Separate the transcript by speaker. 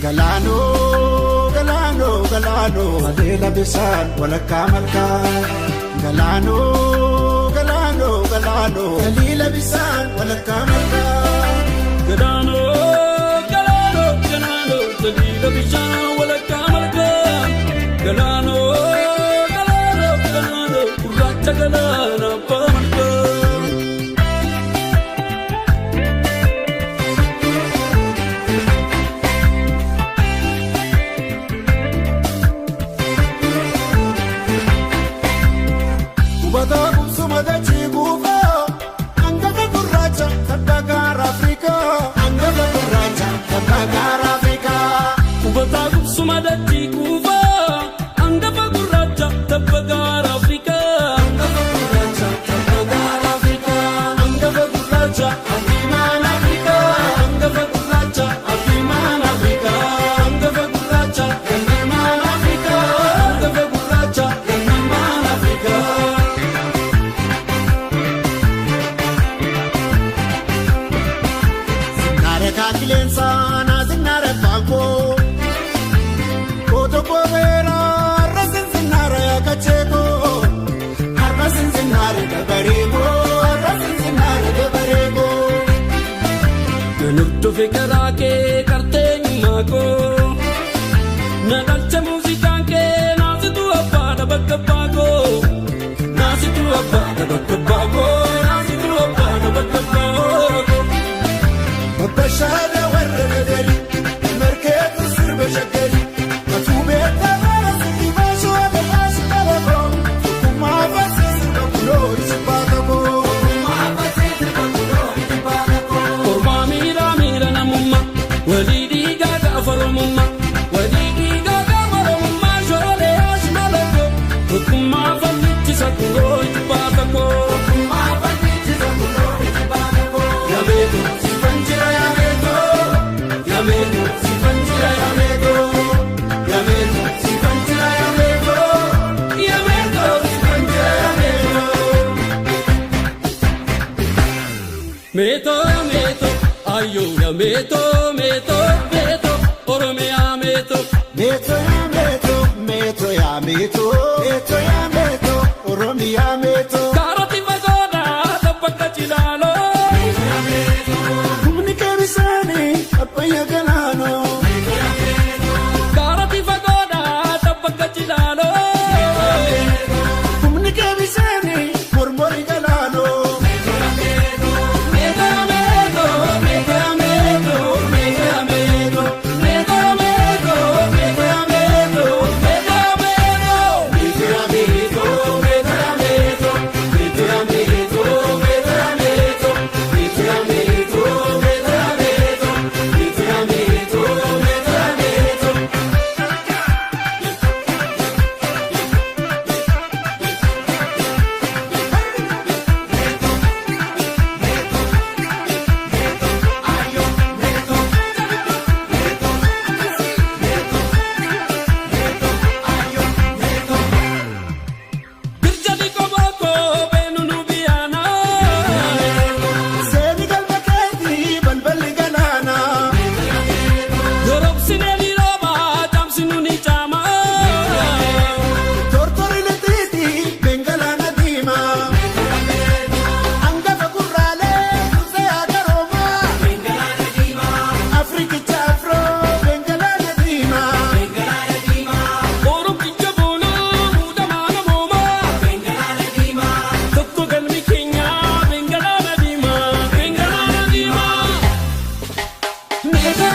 Speaker 1: Galaanoo galaanoo galaanoo adeela bisaan walakkaa malkaa. Galaanoo galaanoo galaanoo galiila bisaan walakkaa malkaa.
Speaker 2: Galaanoo galaanoo galaanoo galiila bishaan walakkaa malkaa. Galaanoo galaanoo galaanoo gurraacha galaana abbaa malkaa.
Speaker 1: Hubataa qubsuma dachii guufaa hangafa gurraacha tabba gaara Afrikaa. Hangafa gurraacha tabba gaara Afrikaa.
Speaker 2: Hubataa qubsuma dachii kuufaa hangafa gurraacha tabba gaara Afrikaa.
Speaker 1: Hangafa gurraacha tabba gaara Afrikaa. Hangafa gurraacha abdiimaan Afrikaa. Hangafa gurraacha abdiimaan Afrikaa. Hangafa gurraacha gannamaan Afrikaa. Hangafa gurraacha gannamaan Afrikaa. Sinnaara kaakileensaa naa sinnaara baakoo. Kooto koobeera har'a sinsinnaara yaakacheekoo. Har'a sinsinnaara dabareekoo. Har'a sinsinnaara dabareekoo.
Speaker 2: Nan hordofe karaa kee qarteenyummaa koo. Na dhalcha muuziqaan kee naasitu abbaadha bakka abbaa koo. Naasitu abbaadha bakka abbaa koo. Naasitu abbaadha bakka abbaa koo.
Speaker 1: Babbashaada warra nagari markeetu sirba shaggari matuu beektaa bara sirri baasuu adamaas qalaboo tokkummaa baasee sirba kuloo jibbaa qaboo.
Speaker 2: Kormaa miira miira namummaa walii dhiigaa gaafa oromummaa walii dhiigaa gaafa oromummaa shoolee ashmala koo tokkummaa falmichisa kunoo jibbaa koo.
Speaker 1: Yameeto sifan jira yameeto yameeto sifan jira yameeto yameeto sifan jira yameeto yameeto sifan jira yameeto.
Speaker 2: Meetoo meetoo ayyoo ya meetoo meetoo meetoo Oromiyaa meetoo.
Speaker 1: Meeto yaa meeto meeto yaa meeto meeto yaa meeto Oromiyaa meeto.
Speaker 2: Kaaroti fagoodhaa taphata cilaaloo.
Speaker 1: Humni keerisaanii abbayya galaanoo.
Speaker 2: Kaaroti fagoodhaa taphata cilaaloo.
Speaker 1: Humni keerisaanii mormori galaanoo.
Speaker 2: Meetoo meetoo meetoo meetoo meetoo meetoo meetoo meetoo meetoo meetoo meetoo meetoo.
Speaker 1: Meeto yaa meeto meeto yaa meeto meeto yaa meeto meeto yaa meeto meeto yaa meeto meeto yaa meeto meeto yaa meeto meeto yaa meeto.
Speaker 2: Girjali kobooko beenu nu biyyaana.
Speaker 1: Seeni galma keetii balballi galaanaa.
Speaker 2: Yorobsinee ni rooba caamsinu ni caama.
Speaker 1: Tortorri lixxiitii beengalaana diimaa. Hangafa gurraalee tuusee agaroomaa. Afrikicha afroo beengalaana diimaa.
Speaker 2: Oromticha boonaa muudamaa namoomaa. Tokko galmi keenyaa beengalaana diimaa. Beengalaana diimaa. Meetoo